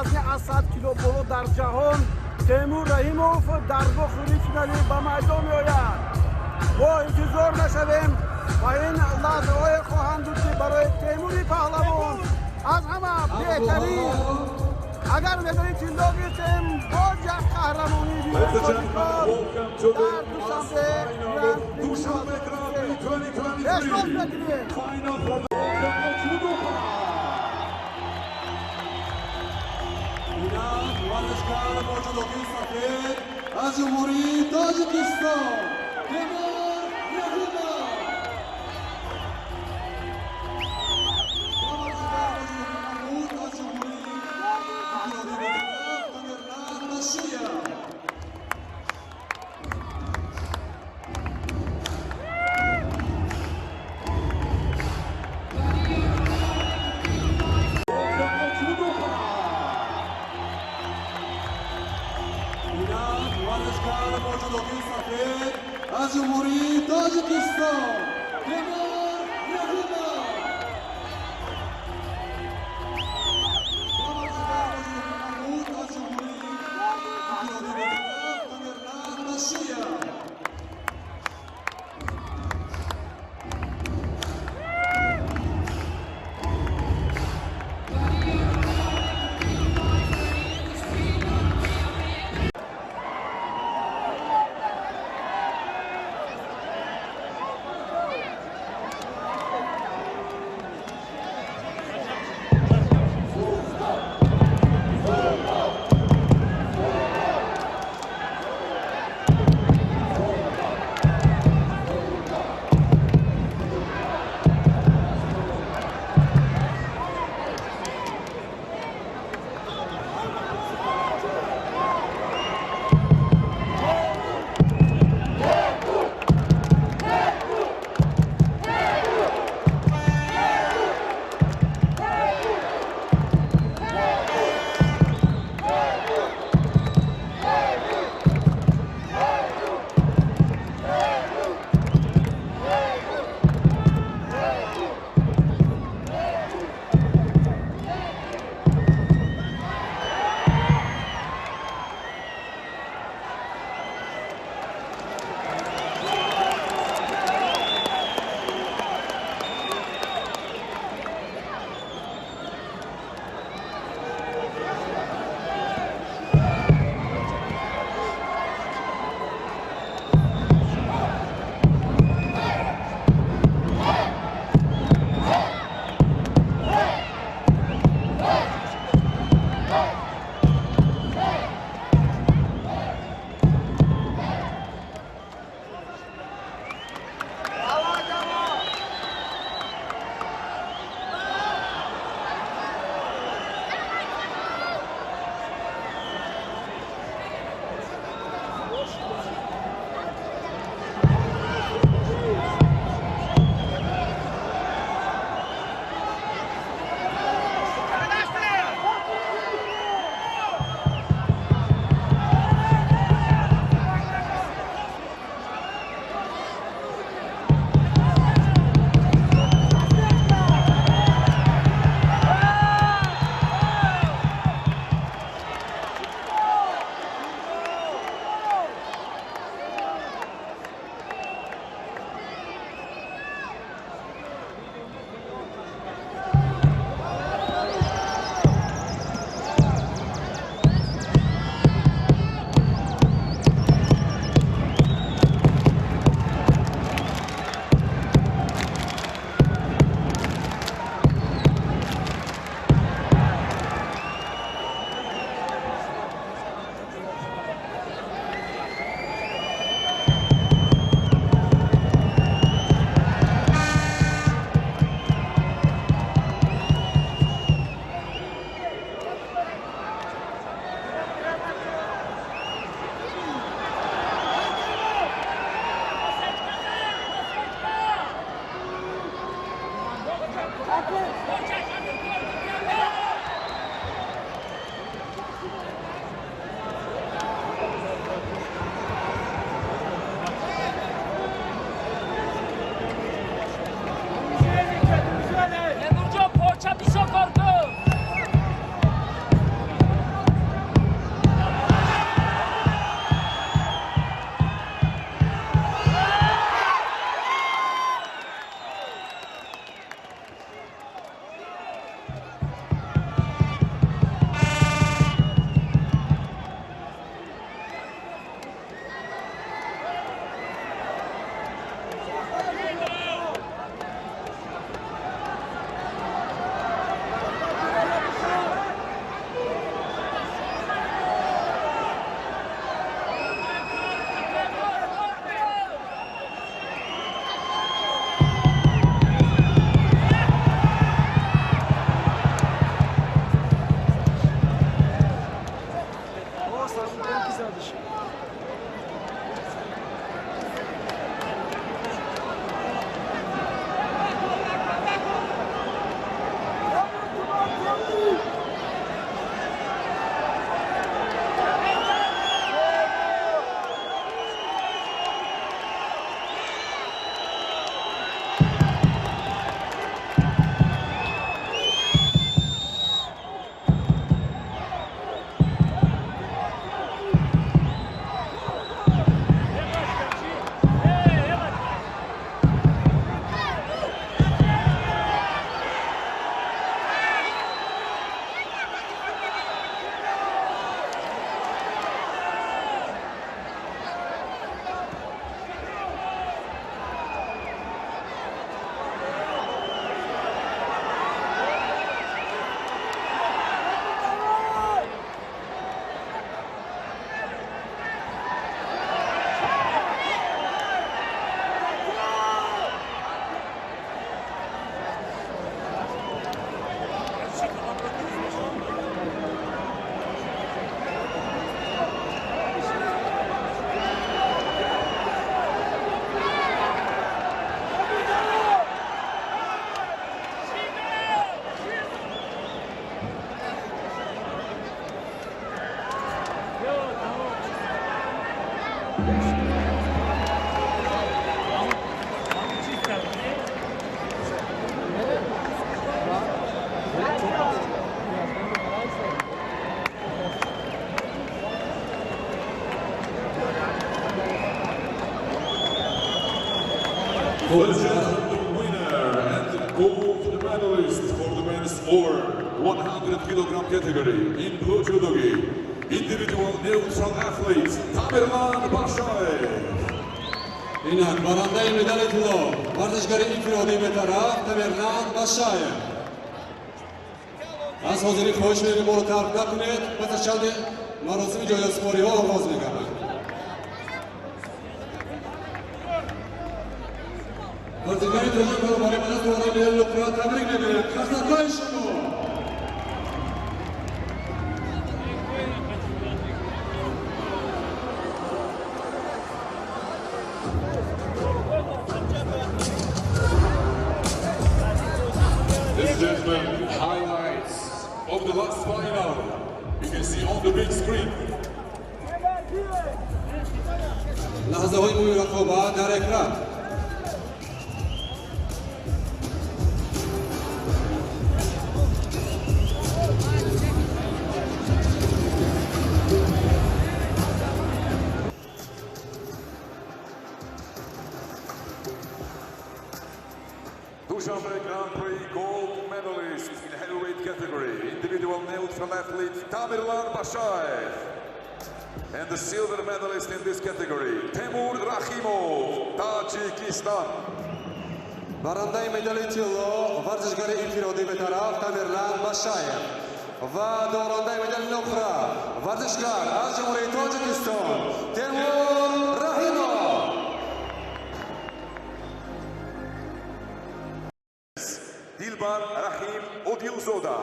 Вазни аз 100 кило боло дар ҷаҳон Темур Раҳимов дар вохӯрии финалӣ ба майдон меояд. Мо интизор нашавем ва ин лаҳзаҳое хоҳанд буд, ки барои Темури паҳлавон аз ҳама беҳтарин. Агар медали тилло гирифтем, боз як қаҳрамонии дар Душанбе. Dushanbe Grand Prix 2023. Пешвоз мекунем. Final for the judoka. Инак варзишгар бо ҷудокии сафед аз Ҷумҳурии Тоҷикистон Темур Раҳимов ва варзишгар бо ҷудокии кабуд аз Ҷумҳурии Иттиҳоди Муттаҳида Тамерлан Ташиев. Judoka. Инак варзишгар бо ҷудокии сафед аз Ҷумҳурии Тоҷикистон Темур Раҳимов ва варзишгар бо ҷудокии кабуд аз Ҷумҳурии Иттиҳоди Муттаҳида Тамерлан Ташиев. Тасаввур кунем, ки задиш. Ladies and gentlemen, the winner and the gold medalist for the men's over 100 kilogram category in blue judogi, individual neutral athlete Tamerlan Bashaev. Инак, барандаи медали тилло, варзишгари инфиродии бетараф Тамерлан Башаев. Аз ҳозирӣ хоҳиш мекунем, моро тарк накунед. Пас аз чанде маросими ҷоизасупориҳо оғоз мегардад. Варзишгари тоҷикро барои ба даст овардани медали нуқра табрик мегӯем. Қарсакҳои шумо. Ladies and gentlemen, highlights of the last final. You can see on the big screen. Лаҳзаҳои муҳими рақобат дар экран. Dushanbe Grand Prix gold medalist in heavyweight category, individual neutral athlete Tamerlan Bashaev. And the silver medalist in this category, Temur Rahimov, Tajikistan. Барандаи медали тилло, варзишгари инфиродии бетараф Тамерлан Башаев ва дорандаи медали нуқра, варзишгар аз Ҷумҳурии Тоҷикистон Темур Раҳимов. Dilbar Rahim Odilzoda.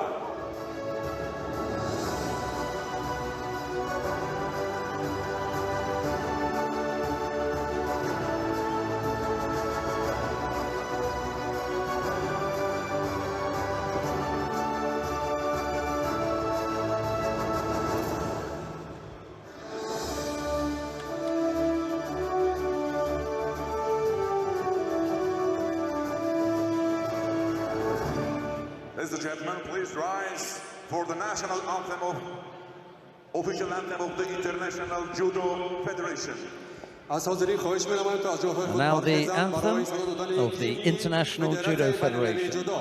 Ladies and gentlemen, please rise for the national anthem of official anthem of the International Judo Federation. Аз ҳозирӣ хоҳиш менамоем, то аз ҷойҳои худ Now the бархезанд барои anthem садо додани of the International Федератсияи Judo Байналмилалии Federation. ҷудо.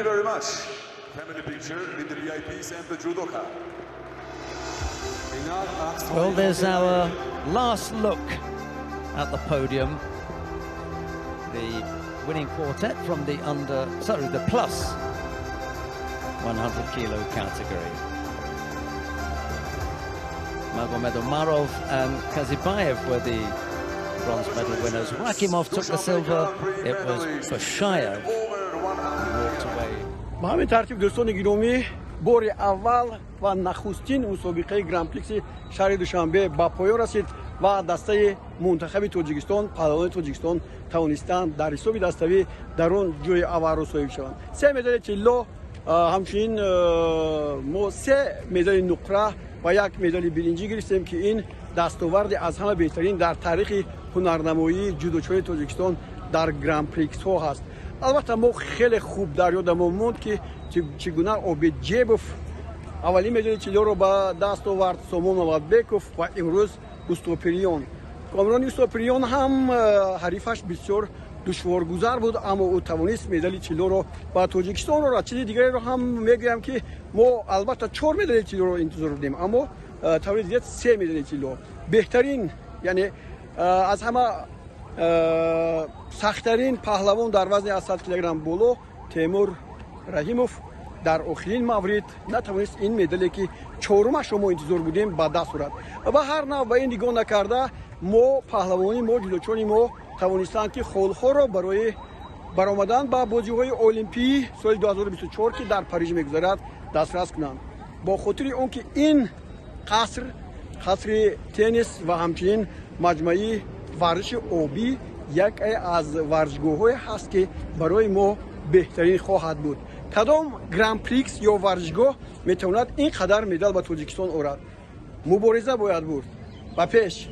Thank you very much. Family picture with the VIPs and the judoka. Инак аксҳои Well, there's our last look at the podium. The winning quartet from the under, sorry, the plus 100 kilo category. Magomed Omarov and Kazibayev were the bronze medal winners. Rakhimov took the silver. It was Bashaev Over 100 who walked away. Ба ҳамин тартиб, дӯстони гиромӣ, бори аввал ва нахустин мусобиқаи Гран-прикси шаҳри Душанбе ба поён расид ва дастаи мунтахаби Тоҷикистон, паҳлавони Тоҷикистон тавонистанд дар ҳисоби даставӣ дар он ҷои аввалро соҳиб шаванд. Се медали тилло, ҳамчунин мо се медали нуқра ва як медали биринҷӣ гирифтем, ки ин дастоварди аз ҳама беҳтарин дар таърихи ҳунарнамоии ҷудочиҳои Тоҷикистон дар Гран-приксҳо ҳаст. Албатта, мо хеле хуб дар ёдамон монд, ки чӣ гуна Обид Ҷебов аввалин медали тиллоро ба даст овард, Сомон Мамадбеков ва имрӯз Устопириён, Комрони Устопириён ҳам ҳарифаш бисёр душворгузар буд, аммо ӯ тавонист медали тиллоро ба Тоҷикистон орад. Чизи дигареро ҳам мегӯям, ки мо албатта чор медали тиллоро интизор будем, аммо таври дидед, се медали тилло. Беҳтарин, яъне аз ҳама сахттарин паҳлавон дар вазни аз 100 килограмм боло, Темур Раҳимов, дар охирин маврид натавонист ин медале, ки чорумашро мо интизор будем, ба даст орад. Ва ҳар нав ба ин нигоҳ накарда, мо паҳлавони мо, ҷудочони мо тавонистанд, ки холҳоро барои баромадан ба бозиҳои олимпии соли 2024, ки дар Париж мегузарад, дастрас кунанд. Бо хотири он ки ин қаср, қасри теннис ва ҳамчунин маҷмӯаи варзиши обӣ яке аз варзишгоҳҳое ҳаст, ки барои мо беҳтарин хоҳад буд. Кадом Гран-прикс ё варзишгоҳ метавонад ин қадар медал ба Тоҷикистон орад? Мубориза бояд бурд ба пеш.